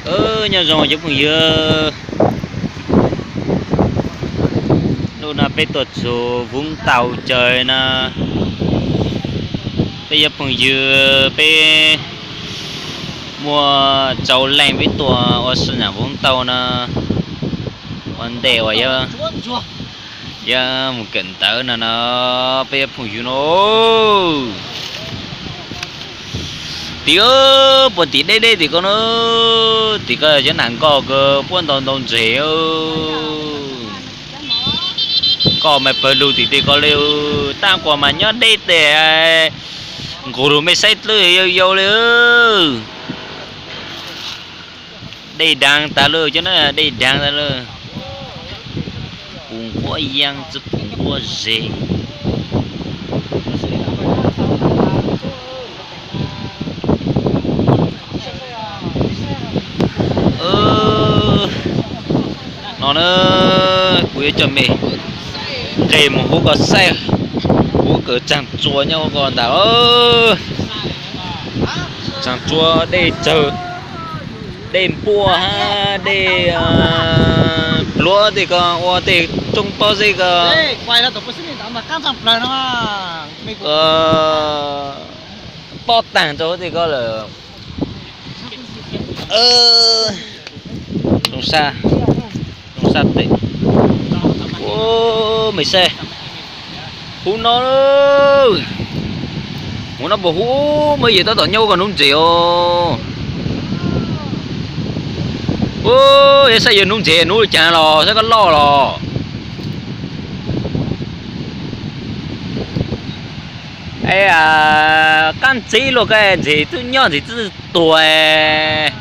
Nyob zoo cov phooj ywg, lub no peb tuaj txug Voob Tau caw na. Peb cov phooj ywg peb muaj rau leej peb tuaj ua si nram Voob Tau na. Ua ntej uas yuav mus kawm ntawv no no, peb cov phooj ywg no. Tim puag tim deb deb tim ko na, tim ko cov nas nkoj kawg puab ntau ntau ntseg. Nkoj mas pawg lug tim tej ko li, tab kuas mas nyob deb tes, nqug lug mej saib dlawb yau yau li. Dej daav tas lawm, cov no dej daav tas lawm. Pum nquab yaab tsi pum nquab zeb. No na, kuv yuav coj mej nqes mus huv ko saib, huv kawg tsaag tsua nyob huv ko ntag. Tsaag tsua dej tsawg, dej npuaj hab dej pluav tej ko ua tej tsoob pob zeb ko tob taag rau tej ko lawm. Zoo sab, zoo sab tes. Mej saib, huv no, huv no puas huv, mej yawg tab tom nyob ko nuv ntseg os. Ub, yog saib yawg nuv ntseg, nuv caag los saib koj loj los. Qaab ntxeev luaj, koj ntxeev twb nyob ntxeev twb tuag.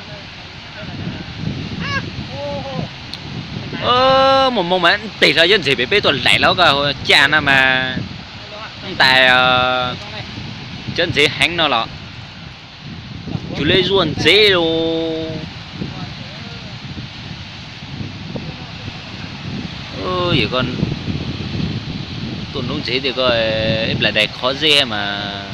Muaj moo mas nteg hlo cov ntxeg pem peb tuaj laim los koj ca na mas ntais cov ntxeg heev no los cuag le zuaj ntxeev lug. Tuaj nuv ntxeg tiag ko, ib plag dais qhov zeb mas.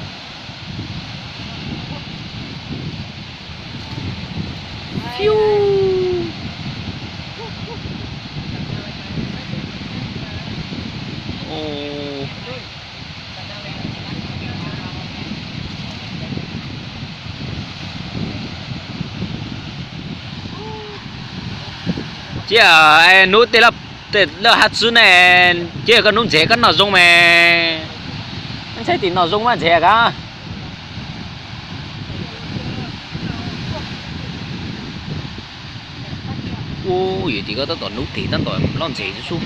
Cia nuv tej laj hab txwv ne, cia koj nuv ntxeg koj noj zoo mas. Ntshai tim noj zoo mas ntxeg ka. Ub, yog tim ko tab tom nuv tes tab tom loj ntxeg xwb.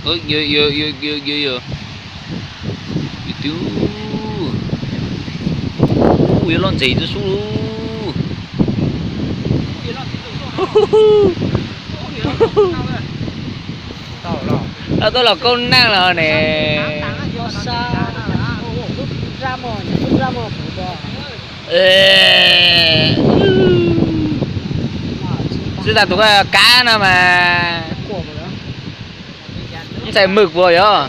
Ub, yuav loj ntxeg xwb. Tuaj los kaub naaj los ne. Tsi tas tus kab no mas. Ntxhais mws puas yog?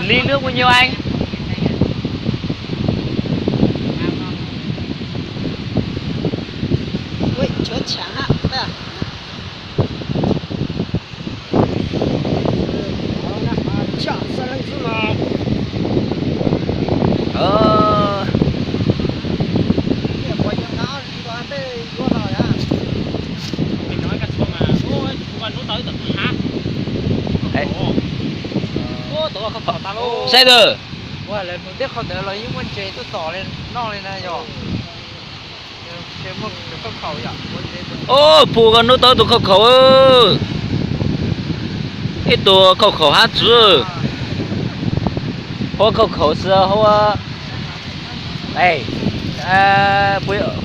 Ly nước bao nhiêu anh? Saib twg? Ub, puag ko nub tau tus khaub khaum. Ib tug khaub khaum hab txwv. Huab khaub khaum xwb huab.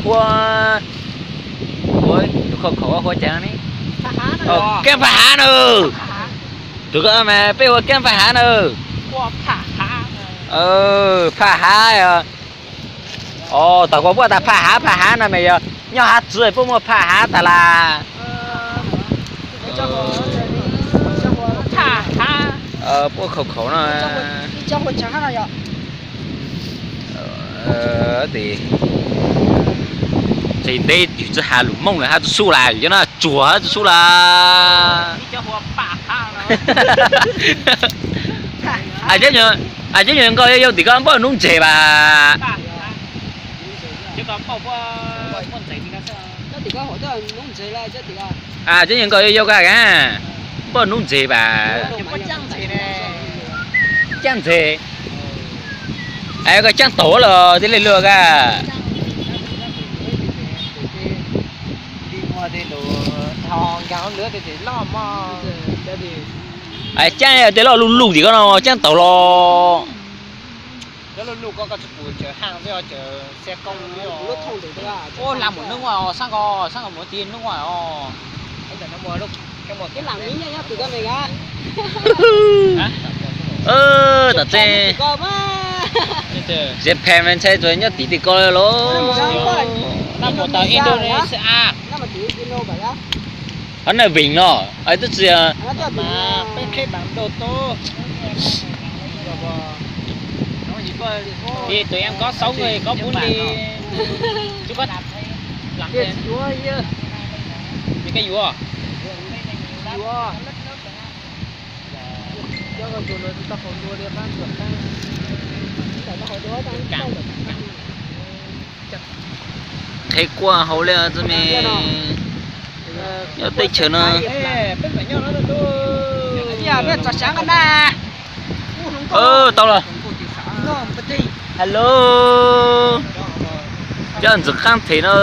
Huab, tus khaub khaum huab caag ne? Keeb Phaj Hav na. Tus ko mas peb hu Keeb Phaj Hav na. Phaj Hav. Os, thaum kuv puab tas Phaj Hav, Phaj Hav no mas yog nyob hab txwv puab muaj Phaj Hav tag las. Puab khaus khaus no. Tes ntev yus tsi has lus Moob lawm hab tub sub las, cov no tsuag hab tub sub las. Cov nyuag nkauj yau yau tim ko npaj nub ntseg vas. Cov nyuag nkauj yau yau kag, npaj nub ntseg vas. Caab ntseg. Koj caab taug los tij lej luag kag. Caab tej loj luj luj tim ko no caab taug los. Tom tseeb, zes phe me ntshai tsuas nyob tim tim ko los. Hov na Vim no, twb tsi Qheb kuaj hauv li txoj me nyob teb chaws no. Tau los. Hello. Cov ntxim qaab them no.